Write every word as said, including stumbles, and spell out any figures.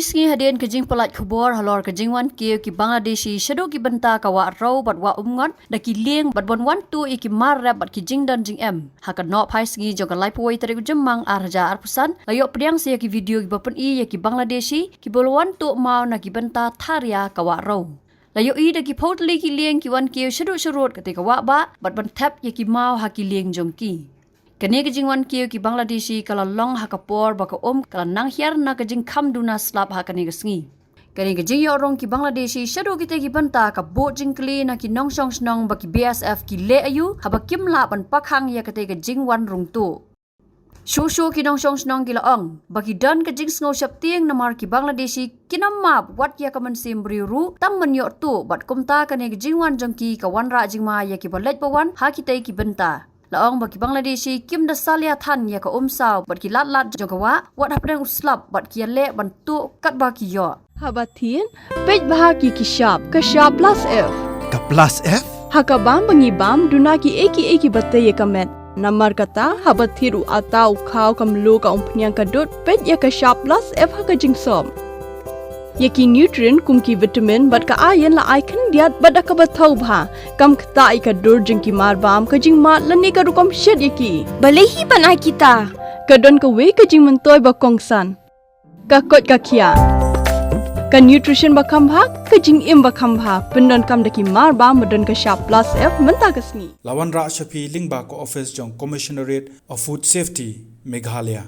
Sngi hadien ka jingpyllait khubor halor ka jingwan kiew ki Bangladeshi shaduh ki bynta ka Wah Rew bad Wah Umngot da ki lieng bad ban wan tuh ïa ki mar rep bad ki jingdon jingem ha ka nohphai sngi jong ka laiphew wei tarik u Jymmang ar hajar arphew san, la ïoh pdiang sa ïa ki video kiba pyni ïa ki Bangladeshi kiba la wan tuh maw na ki bynta tharia ka Wah Rew. La ïohi da ki phew tylli ki lieng ki wan kiew shaduh sharud katei ka wah bah bad ban thep ïa ki maw ha ki lieng jong ki. Kane ka jingwan kiew ki Bangladeshi ka la long ha ka por ba ka um ka la nang hiar na ka jingkham duna slap ha kane ka sngi. Kane ka jingïoh rung ki Bangladeshi shaduh kitei ki bynta ka buh jingkylli na ki nongshong shnong ba ki B S F ki leh aïu haba kim lah ban pakhang ïa katei ka jingwan rung tuh. Shuh shuh ki nongshong shnong ki la ong ba ki don ka jingsngew sheptieng namar ki Bangladeshi kim map wat ïa ka mynsiem briew ruh tang ban ïoh tuh bad kumta kane ka jingwan jong ki ka wanrah jingma ïa kiba leit ba wan ha kitei ki bynta. La ong ba ki Bangladeshi kim da salia than ïa ka umsaw bad ki lad lad jong ka wah wat hapdeng u slap bad ki ïaleh ban tuh katba ki ïoh. Haba thied, peit bha ki ki shap, ka shap plus F. Ka plus F? Ha ka bam ba ngi bam, duna ki ei ki ei kiba tei ïa ka met. Namar kata, haba thied u atta, u khaw, ka mluh, ka umphniang, ka dud, peit ïa ka shap plus F ha ka jingsop. Ïa ki nutrient kum ki vitamin bad ka iron la ai khyndiat bad da kaba thaw bha. Kam ktah ïa ka dur jong ki mar bam, ka jingmad lane ka rukom shet ïa ki. Balei hi ban ai kita? Ka don kawei ka jingmyntoi ba kongsan. Ka koit ka khiah. Ka nutrition ba kham bha, ka jingim ba kham bha. Pyndonkam da ki mar bam ba don ka shap plus F mynta ka sngi. La wanrah sha phi lyngba ka office jong Commissionerate of Food Safety, Meghalaya.